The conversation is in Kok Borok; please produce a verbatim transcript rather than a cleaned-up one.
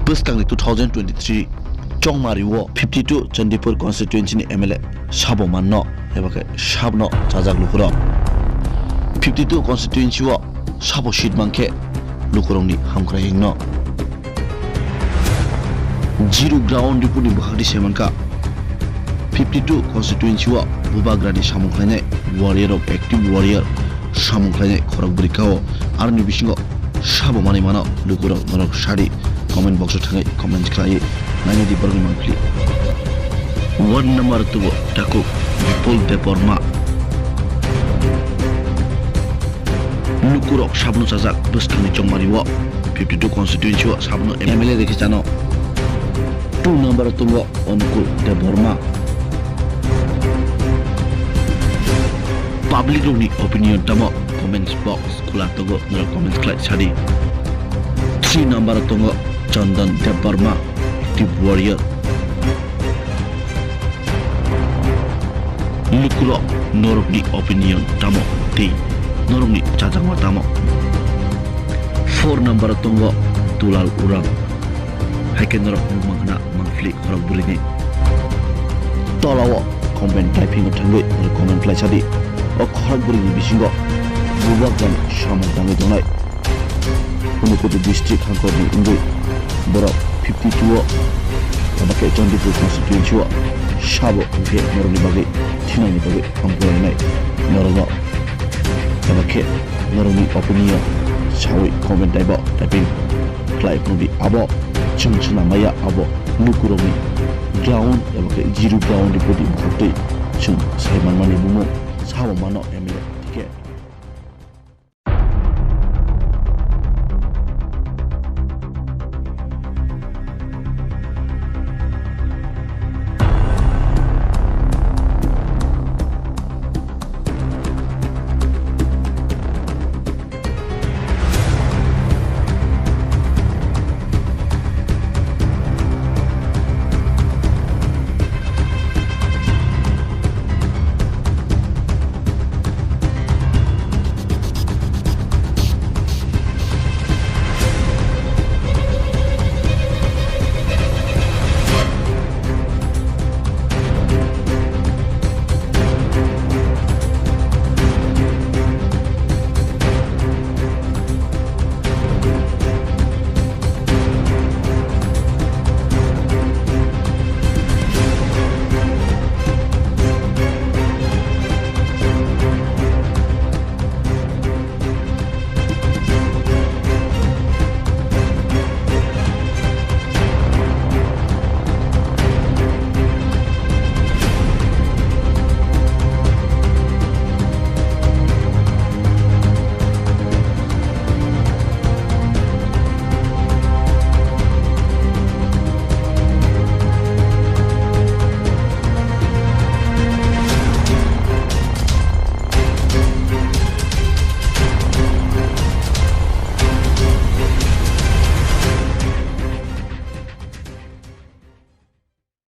Bwskangni two thousand twenty-three chongmari o fifty-two Chandipur constituency ni M L A sabo manno, eba khe sabno chajak lukurok. Fifty-two constituency o sabo seat mankhe lukurokni hamkrai hingno. Zero ground report ni bwkhakdi saimankha, fifty-two constituency o bubagrani samung khlainai warrior rok, active warrior samung khlainai khorok bwrwi kao, aroni bisingo sabo manwi mano lukurok norok sadi comment box o thangwi comment khlai nainadi borokni mangpili. One number tubo Taku Bipul Debbarma. Lukurok sabno chajak bwskangni chongmari o fifty-two constituency o sabno M L A rikhe chano. Two number o tongo Anukul Debbarma. Public rokni opinion tamo comments box khula tongo, norok comments khlai sadi. Three number o tongo Chandan Debbarma, active warrior. Lukurok norokni opinion tamo tei norokni chajakma tamo? Four number o tongo Dulal Urang. Hai khe norok nukmang khna mangpili khorok bwrwini. Tola o comment typing o thangwi norok comment khlai sadi. O khorok bwrwini bisingo bubagrani samung tangwi tongnai. Unakoti district hangkorni wngwi borok fifty-two o, eba khe Chandipur constituency o sabo hwnkhe norokni bagwi thwinaini bagwi hamkrai nai norokno, eba khe norokni opinion sawi comment type o typing khlai phunukdi. Abo chwng swnam maya, abo lukurokni ground eba khe zero ground report ni bwkhaktwi chwng sai manmani bumung sabo mano.